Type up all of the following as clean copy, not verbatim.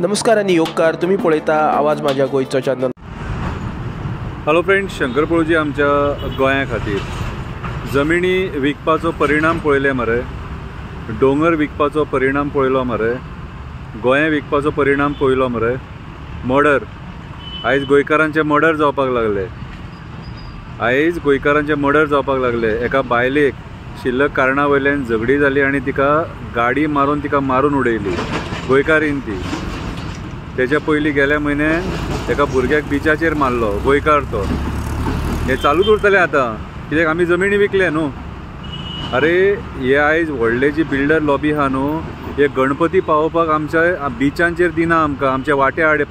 नमस्कार आनी येवकार, तुमी पळयता आवाज माझ्या गोंयचो चॅनल। हॅलो फ्रेंड्स, शंकर पळोजी आमच्या गोंया खातीर जमिनी विकपाचो परिणाम पळयले मरे, दोंगर विकपाचो परिणाम पळयलो मरे, गोंय विकपाचो परिणाम पळयलो मरे। मर्डर, आयज गोंयकारांचे मर्डर जावपाक लागले, आयज गोंयकारांचे मर्डर जावपाक लागले। एका बायलेक शिल्लक कारणा वयल्यान झगडी जाली आनी तिका गाडी मारून तिका मारून उडयली, गोंयकारीन ती। तेच्या पयलीं गेल्या म्हयन्यान एका भुरग्याक बिचाचेर मारलो, गोंयकार तो। हें चालूच उरतलें आतां, कित्याक आमी जमिनी विकले न्हू। अरे हे आयज व्हडले जी बिल्डर लॉबी आहा न्हू, हे गणपती पावोवपाक आमच्या बिचांचेर दिना आमकां। आमचे वाटे आडे,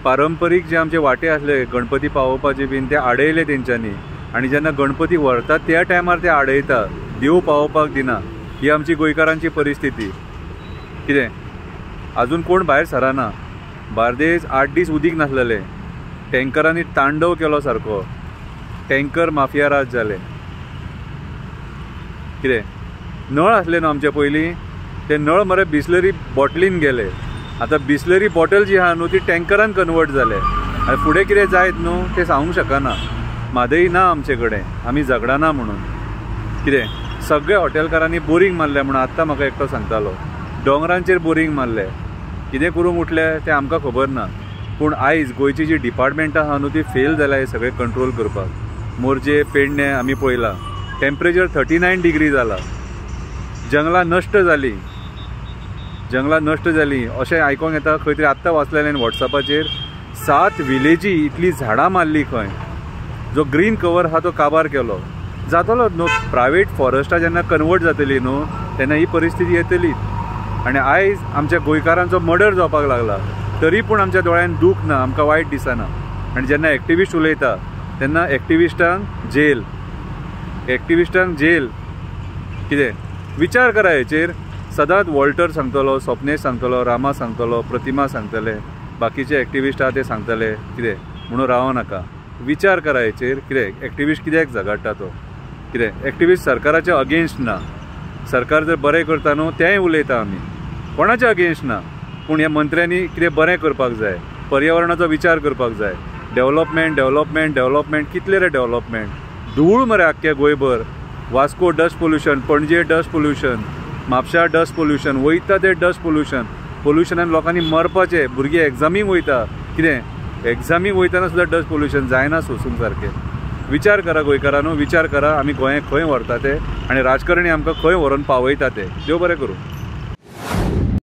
पारंपरीक जे आमचे वाटे आसले गणपती पावोवपाचे बीन, ते आडयले तेंच्यांनी। आनी जेन्ना गणपती व्हरतात त्या टायमार ते आडयता, देव पावोवपाक दिना। ही आमची गोंयकारांची परिस्थिती। कितें अजून कोण भायर सरना। बार्देस 8 दीस उदीक नासलेले, टँकरांनी तांडव केलो सारको, टँकर माफिया राज जाले। कितें नळ आसले न्हू आमचे पयलीं, ते नळ मरे बिस्लरी बॉटलीन गेले। आतां बिस्लरी बॉटल जी आहा न्हू ती टँकरान कन्वर्ट जाले। आनी फुडें कितें जायत न्हू तें सांगूंक शकना। म्हादय ना आमचे कडेन, आमी झगडना म्हणून। कितें सगळे हॉटेलकारांनी बोरींग मारलें म्हणून आत्तां म्हाका एकटो सांगतालो, दोंगरांचेर बोरींग मारलें। कितें करूंक उठले तें आमकां खबर ना। पूण आयज गोंयची जी डिपार्टमेंटां आहा न्हू ती फेल जाल्या हे सगळें कंट्रोल करपाक। मोरजे, पेडणे आमी पळयलां, टेम्परेचर 39 डिग्री जाला, जंगलां नश्ट जालीं, जंगलां नश्ट जालीं अशें आयकोंक येता। खंय तरी आत्तां वाचलेलें वॉट्सॅपाचेर, 7 विलेजी इतलीं झाडां मारलीं खंय। जो ग्रीन कवर आहा तो काबार केलो जातलो न्हू। प्रायवेट फॉरेस्टां जेन्ना कन्वर्ट जातली न्हू तेन्ना ही परिस्थिती येतली। आनी आयज आमच्या गोंयकारांचो मर्डर जावपाक लागला, तरी पूण आमच्या दोळ्यान दूख ना, आमकां वायट दिसना। आनी जेन्ना एक्टिविस्ट उलयता तेन्ना एक्टिविस्टांक जेल, एक्टिविस्टांक जेल। कितें विचार करा हेचेर। सदांच वॉल्टर सांगतलो, स्वप्नेश सांगतलो, रामा सांगतलो, प्रतिमा सांगतले, बाकीचे एक्टिविस्ट आहा ते सांगतले कितें म्हणून रावो नाका। विचार करा हेचेर। कितें एक्टिविस्ट कित्याक झगडटा तो? कितें एक्टिविस्ट सरकाराच्या अगेन्स्ट ना, सरकार जर बरें करता न्हू तेंय उलयता आमी, कोणाच्या अगेन्स्ट ना। पूण ह्या मंत्र्यांनी कितें बरें करपाक जाय, पर्यावरणाचो विचार करपाक जाय। डेव्हलपमेंट डेव्हलपमेंट डेव्हलपमेंट, कितले रे डेव्हलपमेंट? धूळ मरे आख्खे गोंयभर। Vasco dust pollution, Panaji dust pollution, म्हापशा डस्ट पोल्युशन, वयता ते डस्ट पोल्युशन। पोल्युशनान लोकांनी मरपाचें, भुरगीं एग्जामीक वयता, कितें एग्जामीक वयतना सुद्दां डस्ट पोल्युशन जायना सोसूंक सारकें। विचार करा गोंयकारांनो, विचार करा आमी गोंय खंय व्हरता ते आनी राजकारणी आमकां खंय व्हरोन पावयता ते। देव बरें करूं।